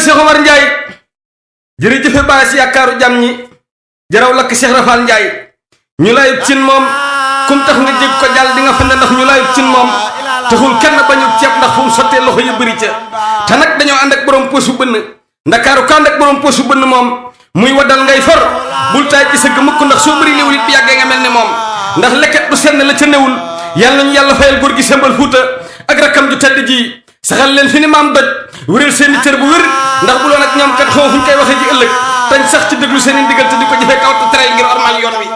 Cheikh Omar Ndiaye jërëjëfe Baye si yaakaaru jam ñi jaraw lakk Cheikh Rafal Ndiaye ñu layub cin moom kum tax nga jég ko jàll di nga fa ne ndax ñu layub cin moom taxul kenn bañu ceeb ndax fu mu sottee loxo yu bëri ca te nag dañoo ànd ak borom posu bënn ndakaaru ko ànd ak borom posu bënn moom muy waddal ngay for bul taay ci sëgg mukk ndax soo bëri liwul it bi yàggee nga mel ni moom ndax lekket du senn la ca newul yàlla ñu yàlla fayal góor gi sembal fuuta ak rakkam ju tedd ji saxal leen fi ni maam doj wéral seen i cër bu wér ndax bu loon ak ñoom kat xaw fuñ koy waxee ci ëllëg tañ sax ci déglu seen i ndigal te di ko jëfee kaw te tere ngir ormal yoon wi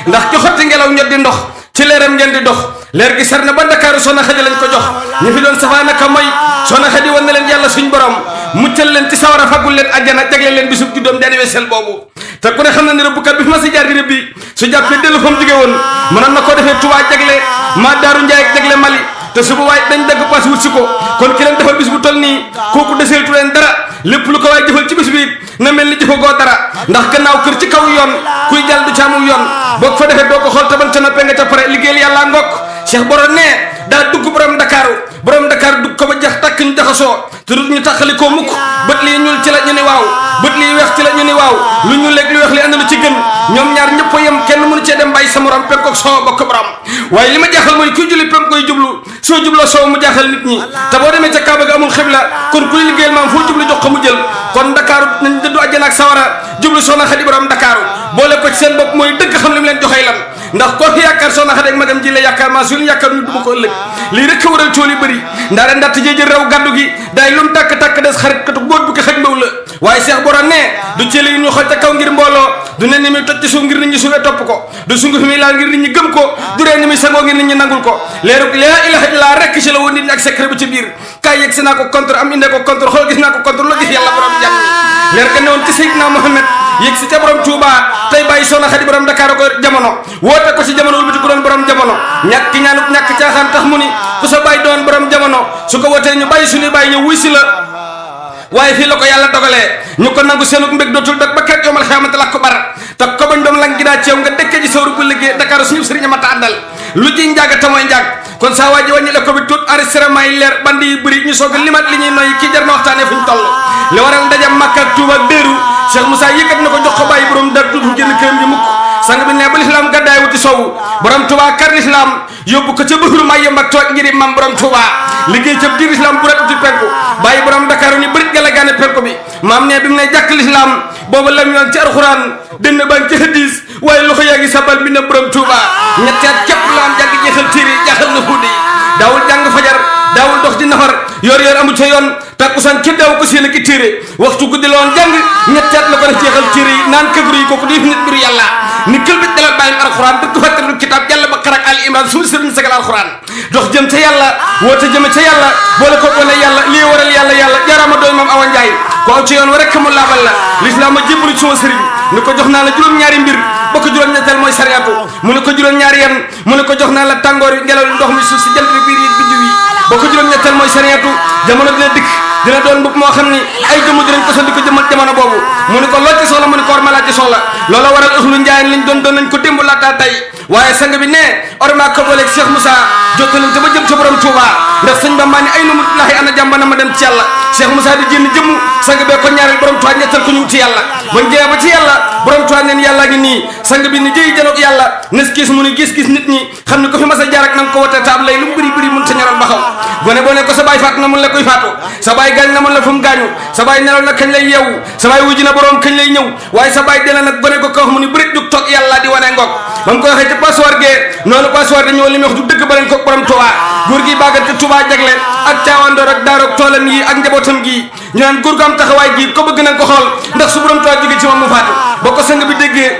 ndax ki xotti ngelaw ñot di ndox ci leeram ngeen di dox leer gi sar na ba Ndakaaru Soxna Xadi lañ ko jox ñu fi doon safaa naka mooy Soxna Xadi wan na leen yàlla suñ borom muccal leen ci sawara fagul leen àjjana jagle leen bisub juddoom di anniversaire boobu te ku ne xam na ne rëbbkat bi fi ma si jaar di rëbbi su jàppee dellu fa mu jóge woon mënoon na koo defee Touba jagle maa Daaru Njaay ak jagle Mali te suba waay dañ dagg pass wut si ko kon ki leen defal bis bu toll nii kooku deseetu leen dara lépp lu ko waay jëfal ci bis bi na mel ni jëfagoo dara ndax gannaaw kër ci kaw yoon kuy jàll du ci amul yoon boo ko fa defee doo ko xool taban ca noppee nga ca pare liggéeyal yàlla ngokk Cheikh Borom ne daa dugg borom Dakar dugg ko ba jax takk ñu jaxasoo te du ñu taxali koo mukk bët lii ñuul ci la ñu ni waaw bët lii weex ci la ñu ni waaw lu ñu lekk lu weex li ànd lu ci gën ñoom ñaar ñëpp a yem kenn mënu cee dem bàyyi sa morom penkook soo bokk borom waaye li ma jaaxal mooy kuy julli penk koy jublu soo jubloo soow mu jaaxal nit ñi te boo demee ca Kaaba ga amul xibla kon kuy liggéeyal maam foo jublu jox ko mu jël kon Dakar nañ dëddu àjjana ak sawara jublu Soxna Xadi borom Dakar boole ko ci seen bopp mooy dëgg xam li mu leen joxee lan ndax koo fi yaakaar Soxna Xadi ak magam ji la yaakaar maa suñu yaakaar ñu duma ko ëllëg lii rek a waral tool yu bëri ndaare ndatt jéejël raw gàddu gi day lum tàkk-tàkk des xarit katu góor bu ko xaj mbaw la waaye Cheikh Borom ne du cëli ñu xool ca kaw ngir mbooloo du ne ni muy toj ci suuf ngir nit ñi suufee topp ko du sungu fi muy laal ngir nit ñi gëm ko du ree ni muy sangoo ngir nit ñi nangul ko leeruk laa ilaha illallah rekk ci la woon nit ñi ak secret bu ci biir kaay yegg si naa ko contre am indee ko contre xool gis naa ko contre la gis yàlla borom jàmm leer ga ne woon ci Seydina Mohamed yegg si ca borom Touba tey bàyyi Soxna Xadi borom Dakar ko jamono woote ko ci jamono wul biti ko doon borom jamono ñàkk ñaanuk ñàkk caaxaan tax mu ni ku sa bàyyi doon borom jamono su ko wootee ñu bàyyi suñuy bàyyi ñëw wuy si la waaye fii la ko yàlla dogalee ñu ko nangu seenuk mbég dootul dog ba kat yomal xeamante la ko bar te ko bañ doom lang gi daa ceew nga dëkkee ji sawru bu liggéey Dakar suñu sëriñ ma ta àndal lu ji njaaga te mooy njaag kon saa waa ji wàññi la ko bi tuut enregistrement yi leer bandi yi bëri ñu soog a limat li ñuy noyyi kii jar na waxtaanee fu ñu toll li waral ndajam Makka ak Tuuba ak Béeru Cheikh Moussa yëkkat na ko jox ko bàyyi borom dar tuutu génn këram gi mukk sang bi ne ba lislaam gàddaay wuti sowu borom Touba kar lislaam yóbbu ko ca bëxru may yem ak toog ngir mam borom Touba liggéey ca biir lislaam bu ret uti penku bàyyi borom Dakar ni bërit gala gaane penku bi maam ne bi mu ne jàkk lislaam booba lam yoon ci alxuraan dënn baa ngi ci hadis waaye loxo yaa ngi sabal bi ne borom Touba ñetti at képp la am jàng jeexal téere jaaxal na fuudi daawul jàng fajar daawul dox di nafar yor amu ca yoon takkusaan kenn daaw ko seen ak téere waxtu guddi la woon jàng ñetti at la ko def jeexal téere yi naan këgru yi kooku def nit biru yàlla ni kël bit dalal bàyyim alxuraan dëkk fàttaliku kitaab yàlla ba xarak Ali Imran suñu sëriñ sagal alxuraan dox jëm ca yàlla woote jëme ca yàlla boole ko wane yàlla lii waral yàlla jaaraama doy moom Awa Njaay ko aw ci yoon wa rek mu laabal la lislaam ma jébbalu ci suma sëriñ ni ko jox naa la juróom-ñaari mbir ba ko juróom-ñetteel mooy sariatu mu ne ko juróom-ñaari yan mu ne ko jox naa la tàngoor yi ngelaw li ndox mi suuf si jant bi biir yi biddiw yi ba ko juróom-ñetteel mooy sariatu jamono dina dikk dina doon mbub moo xam ni ay jëmm dinañ ko di ko jëmal jamono boobu mu ne ko loo ci soxla mu ne ko war ma laa ci soxla loola waral ëxlu njaayeen liñ doon nañ ko démb laataa tey waaye sang bi ne orma ko booleeg Cheikh Moussa jottaliñ te ba jëm ca borom Touba ndax sëñ ba maa ni ay numut laxi ana jàmbana ma dem ci yàlla Cheikh Moussa di génn jëmm sang bee ko ñaareel borom Touba ñettal ko ñu wuti yàlla bañ jëyee ba ci yàlla borom Touba neen yàlla ngi nii sang bi ni jëy janoog yàlla nes gis mu ni gis nit ñi xam ni ko fi mas a jaar ak na nga ko wote taab lay lu mu bëri mun ta ñoral ba xaw gone boo ne ko sa baay faatu na mun la koy faatu sa baay gaañ na mun la fu mu gaañu sa baay nelaw na kañ lay yeewu sa baay wuji na borom kañ lay ñëw waaye sa baay dela nag gone ko ko wax mu ni bërit jug toog yàlla di wane ngoog ba mu ko waxee ci passeport gee noonu passeport dañoo li mu wax du dëgg ba leen ko borom Touba góor gi bàggante Touba jagle ak caawandoor ak daaroog toolam yi ak njabootam gi ñu naan góor gu am taxawaay gi ko bëgg nañ ko xool ndax su borom Touba jóge ci moom mu faatu boo ko sang bi déggee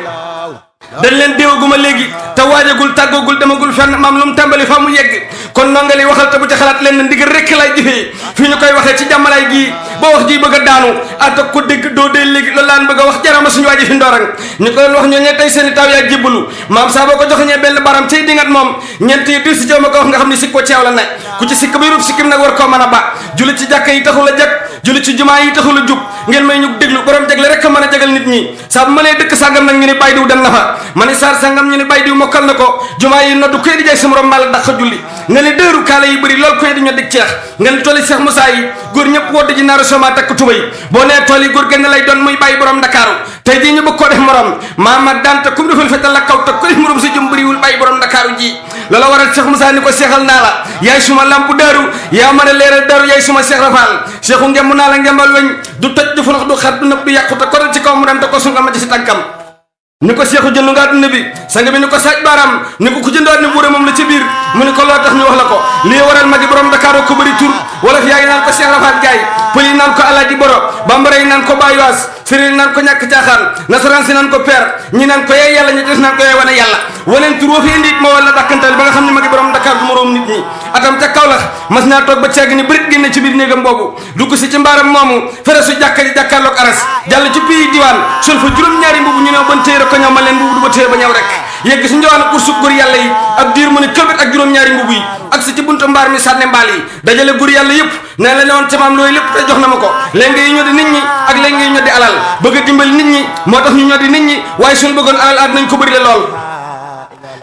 dañ leen déewaguma léegi te waajagul tàggoogul demagul fenn maam lu mu tàmbali fa mu yegg kon nongali waxal te bu ca xalaat leen na ndigal rekk lay jëfee fii ñu koy waxee ci jàmmalaay gii boo wax ji bëgg a daanu atak ko dégg doo dee léegi loolu laan bëgg a wax jarama suñu waaji fi ndoorang ñu ko doon wax ñoo ñee tey seeni taw yaa jébbalu maam saa boo ko joxeñee benn baram cay dingat moom ñeent yi dir si jaw ma ko wax nga xam ne sikk ko ceew la ne ku ci sikk bi rub sikkim nag war koo mën a ba julli ci jàkka yi taxul a jag julli ci jumaa yi taxul a jub ngeen may ñu déglu borom jagle rek a mën a jagal nit ñi saa bu ma nee dëkk sàngam nag ñu ni bay diw dem na fa ma ni saar sàngam ñu ni bay diw mokkal na ko jumaa yi noddu koy di jaay sama morom maa la dàq julli nga ne dëru kaala yi bëri lool koy di ñoo dig ceex nga ne tooli Cheikh Moussa yi góor ñëpp woddu ji naaru soma takk tubay boo nee tool yi góor gën lay doon muy bàyyi borom Ndakaaru tey jii ñu bëgg koo def morom maama dante kum defal fetal la kaw te ko def morom sa jëm bëriwul bàyyi borom Ndakaaru ji loola waral Cheikh Moussa ni ko seexal naa la yaay suma lamp daaru yaa mën a leeral daaru yaay suma Cheikh Rafal Cheikhu ngemb naa la ngembal weñ du toj du funax du xat du nëb du yàqu te koral ci kaw mu dem te ko sunga ma ci si tànkam ni ko seexu jëndu nga àdduna bi sang bi ni ko saaj baaraam ni ko ku jëndoon ni buure moom la ci biir mu ni ko loo tax ñu wax la ko lii waral magi borom Dakar ko bëri tur wala fi yaa ngi naan ko Cheikh Rafal Gaye pël yi naan ko Alaaji Boro bambara yi naan ko Baywaas sëriñ naan ko ñàkk caaxaan nasaraan si naan ko père ñi naan ko yaay yàlla ñu des naan ko yaay wane yàlla waneen tur woo fi indi it ma wala dakkantal ba nga xam ne magi borom Dakar du moroom nit ñi atam ca Kaolack mas naa toog ba ceeg ni bërit génne ci biir néegam boobu dugg si ci mbaaram moomu fere su jàkka ji jàkkaarloog aras jàll ci pays diwaan sol fa juróom-ñaari mbubu ñu ne ban téere ko ñëw ma leen mbubu du ba téye ba ñëw rek yegg si njowaan pour su góor yàlla yi ab diir mu ne këlbét ak juróom-ñaari mbubu yi ak si ci buntu mbaar mi sànne mbaal yi dajale góor yàlla yëpp ne la ne woon ca maam looyu lépp te jox na ma ko léegi yi ñoo di nit ñi ak léegi yi ñoo di alal bëgg a dimbali nit ñi moo tax ñu ñoo di nit ñi waaye suñu bëggoon alal at nañ ko bëri le lool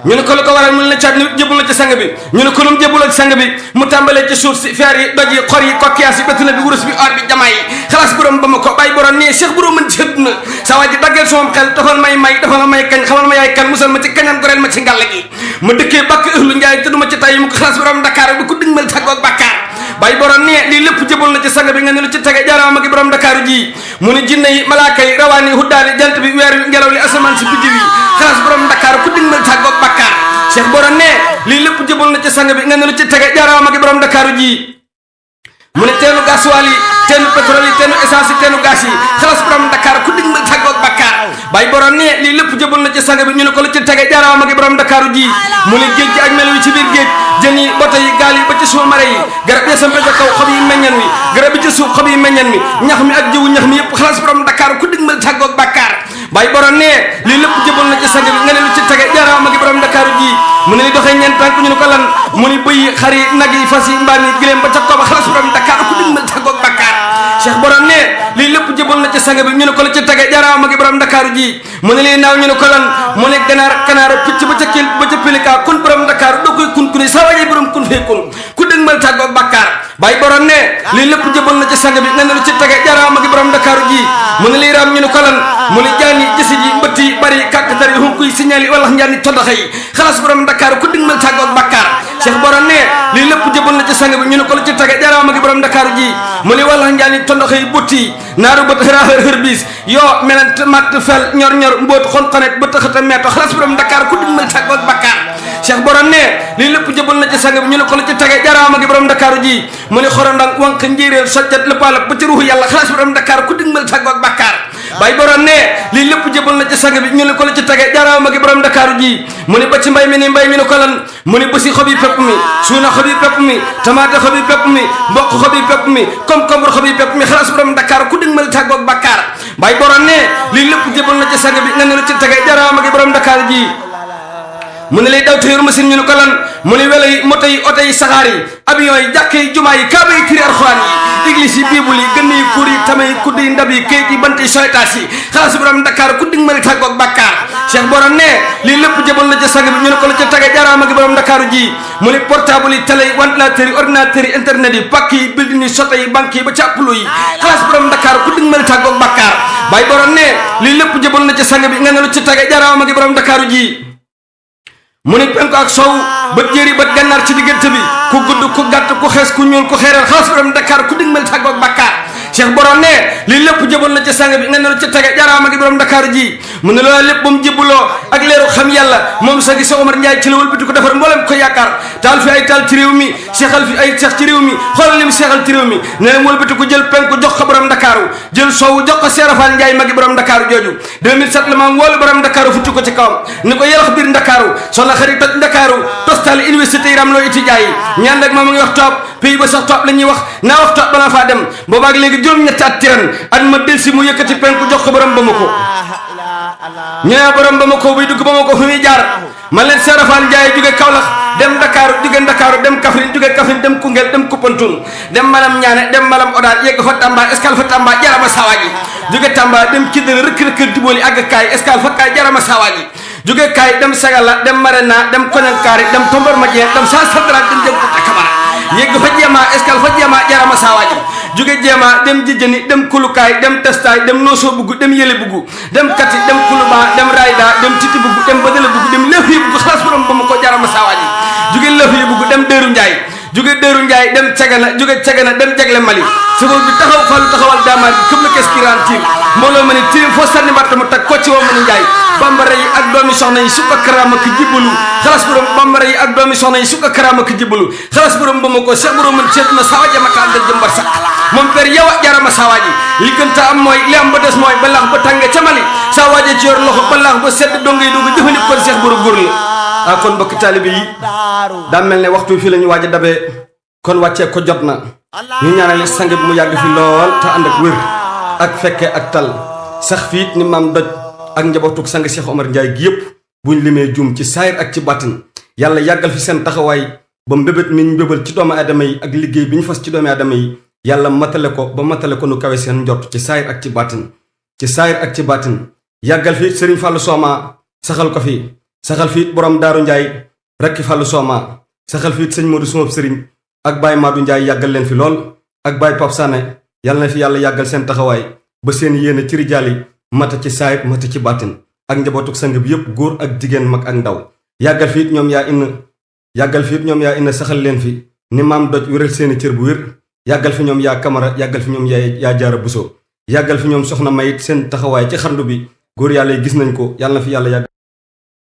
ñu ne ko lu ko waral mu ne la caat ni jébul la ci sang bi ñu ne ko lu mu jébuloo ci sang bi mu tàmbalee ci suuf si feer yi doj yi xor yi kokkiyaas yi bétuna bi wurus bi or bi jamaay yi xalaas borom ba ma ko bàyyi borom nii Cheikh borom mën ci na sa waa ji daggeel sama xel dafal may dafal ma may kañ xamal ma yaay kan musal ma ci kañaan goreel ma ci ngàll gi ma dëkkee bàkk ëhlu njaay te du ma ci tay mu ko xalaas borom Dakar bi ku diñ mal tàggoog bàkkaar bàyyi borom nii lii lépp jébul na ci sang bi nga ne lu ci tege jaaraama gi borom Dakar ji mu ne jinne yi malaaka yi rawaan yi huddaani jant bi weer wi ngelaw li asamaan si biddiw yi xalaas borom Dakar ku diñ mal tàggoog bàkkaar Cheikh borom ne lii lépp jëbal na ci sang bi nga ne lu ci tege jaaraama gi borom Dakar ji mu ne teenu gasoil yi teenu pétrole yi teenu essence yi teenu gaz yi xalaas borom Dakar ku diñ mal tàggoog bàkkaar bàyyi borom ne lii lépp jëbal na ci sang bi ñu ne ko lu ci tege jaaraama gi borom Dakar ji mu ne géej gi ak melo yi ci biir géej jën yi bato yi gaal yi ba ci suuf mare yi garab yi sampe ca kaw xob yi meññan wi garab yi ci suuf xob yi meññan mi ñax mi ak jiwu ñax mi yëpp xalaas borom Dakar ku diñ mal tàggoog bàkkaar bàyyi borom ne lii lépp jëbal na ci sang bi nga ne lu ci tege jaaraama gi borom Dakar ji mu ne li doxee ñeent tànk ñu ne ko lan mu ni bëy yi xar yi nag yi fas yi mbaam yi gileem ba ca kaw ba xalaas borom Dakar ku diñ mal tàggoog bàkkaar Cheikh borom ne lii lépp jëbal na ci sang bi ñu ne ko la ci tege jaaraama gi borom Dakar ji mu ne lii naaw ñu ne ko lan mu ne ganaar kanaar picc ba ca kil ba ca pilika kun borom Dakar doo koy kun kuni sa waje borom kun fee kun ku diñ mal tàggoog bàkkaar bàyyi borom ne lii lépp jëbal na ci sang bi nga ne lu ci tege jaaraama gi borom Dakar ji mu ne lii raam ñu ne ko lan mu ne jaani jësi ji mbëtt yi bari kàkkatar yi xunk yi signal yi wala njaani tondaxa yi xalaas borom Dakar ku diñ mal tàggoog bàkkaar Cheikh borom ne lii lépp jëbal na ci sang bi ñu ne ko lu ci tege jaaraama gi borom Dakar ji mu ne wala njaani tondaxa yi butt yi naaru bët xër bis yoo melant matt fel ñor mbóot xonxanet ba taxata meeto xalaas borom Dakar ku diñ mal tàggoog bàkkaar Cheikh borom ne lii lépp jëbal na ci sang bi ñu ne ko lu ci tege jaaraama gi borom Dakar ji mu ne xorondang wank njéeréel soccat lëppaalak ba ci ruuxu yàlla xalaas borom Dakar ku diñ mal tàggoog bàkkaar bàyyi borom ne lii lépp jëbal na ci sang bi ñu ne ko la ci tege jaaraama gi borom Dakar ji mu ne ba ci mbay mi ni mbay mi ne ko lan mu ne bësi xob yi pepp mi suuna xob yi pepp mi tamaate xob yi pepp mi mboq xob yi pepp mi concombre xob yi pepp mi xalaas borom Dakar ku diñ mal tàggoog bàkkaar bàyyi borom ne lii lépp jëbal na ci sang bi nga ne lu ci tege jaaraama gi borom Dakar ji mu ne lay daw te yor machine ñu ne ko lan mu ne welo yi moto yi oto yi saxaar yi avion yi jàkk yi jumaa yi kaaba yi tiri alxuraan yi église yi biibul yi gën yi kuur yi tama yi kudd yi ndab yi kayit yi bant yi soytaas yi xalaas borom Dakar ku diñ mal tàggoog bàkkaar Cheikh borom ne lii lépp jëbal na ci sang bi ñu ne ko la ca tege jaaraama gi borom Dakar ji mu ne portable yi télé yi ventilateur yi ordinateur yi internet yi pakk yi building yi soto yi banque yi ba càpplu yi xalaas borom Dakar ku diñ mal tàggoog bàkkaar bàyyi borom ne lii lépp jëbal na ci sang bi nga ne lu ci tege jaaraama gi borom Dakar ji mu ne penku ak sow bët jéeri bët gànnaar ci diggante bi ku gudd ku gàtt ku xees ku ñuul ku xeeral xalaas borom Dakar ku diñ mal tàggoog bàkkaar Cheikh borom ne lii lépp jëbal na ci sang bi nga ne lu ci tege jaaraama gi borom Dakar ji mu ne loola lépp ba mu jëbbaloo ak leeru xam yàlla moom sa gi sa Omar Ndiaye ci la wëlbati ko defar mboolem ko yaakaar taal fi ay taal ci réew mi seexal fi ay seex ci réew mi xoolal li mu seexal ci réew mi ne leen wëlbati ko jël penku jox ko borom Dakar jël sow jox ko Serafal Ndiaye magi borom Dakar jooju 2007 la maam woolu borom Dakar futti ko ci kawam ni ko yelax biir Dakar soxna xarit toj Dakar tostal université yi ramloo étudiants yi ñaan rek moom ngi wax toog pays ba sax toog la ñuy wax naa wax toog balaa faa dem boobaak léegi juróom-ñetti at tiran at ma del si mu yëkkati penku jox ko borom Bamako ñu ne borom Bamako buy dugg Bamako fu muy jaar man leen Serafal Ndiaye jóge Kaolack dem Dakar jóge Dakar dem Kaffrine jóge Kaffrine dem Koungheul dem Koupentoum dem Malam Ñaane dem Malam Odaat yegg fa Tamba escale fa Tamba jarama sawaaji jóge Tamba dem Kidira rëkk-rëkk Diboli àgg kaay escale fa kaay jarama sawaaji jóge kaay dem sagala dem marena dem koñankaari dem tombor ma jee dem sa sadra dem jëm ko takamara yegg fa jeema escale fa jeema jarama sawaji jóge jeema dem jijjani dem kulukaay dem testaay dem noosoo bugu dem yele bugu dem kati dem kuluba dem rayda dem titi bugu dem badala bugu dem lëf yi bugu xalaas borom ba ma ko jarama sawaji jóge lëf yi bugu dem Dëru Njaay jóge Dëru Njaay dem cagana jóge cagana dem jagle Mali sofër bi taxaw falu taxawal daamaar bi këpp la kes kirantiir mbooloo ma ni tirim foo sànni mbatta mu tag kocci woo ma ni Njaay bambara yi ak doomi soxna yi sukka karaama ki jibbalu xalas borom bambara yi ak doomi soxna yi sukka karaama ki jibbalu xalas borom ba ma ko Cheikh borom man seet na sawaja ma kaandal jëmbar sax moom per yow a jarama sawaji li gën ta am mooy li am ba des mooy ba laax ba tànge ca Mali sawaja ci yor loxo ba laax ba sedd dongo yi dooga jëfandikoo kon Cheikh borom góor la kon mbokki taalibe yi daa mel ne waxtu fii la ñu waaj a dabee kon wàccee ko jot na ñu ñaanal sang bi mu yàgg fi lool te ànd ak wér ak fekke ak tal sax fiit ni maam doj ak njabootuk sang Cheikh Omar Ndiaye gi yëpp buñ limee juum ci saayir ak ci bàttin yàlla yàggal fi seen taxawaay ba mbébét mi ñu mbébal ci doomu aadama yi ak liggéey bi ñu fas ci doomu aadama yi yàlla matale ko ba matale ko nu kawe seen njort ci saayir ak ci bàttin ci saayir ak ci bàttin yàggal fi Serigne Fallou Sooma saxal ko fi saxal fiit borom Daaru Ndiaye rekki Fallou Sooma saxal fiit sëñ Modou Sumab Serigne ak Baye Madou Ndiaye yàggal leen fi lool ak Baye Pape Sané yàlla na fi yàlla yàggal seen taxawaay ba seen yéene ci rijaal yi mata ci saayir mata ci bàttin ak njabootuk sang bi yëpp góor ak jigéen mag ak ndaw yàggal fiit ñoom yaa inn saxal leen fi ni maam doj wéral seeni cër bu wér yàggal fi ñoom yaa kamara yàggal fi ñoom yaa jaara buso yàggal fi ñoom soxna mayit seen taxawaay ci xarnu bi góor yàlla yi gis nañ ko yàlla na fi yàlla yàggal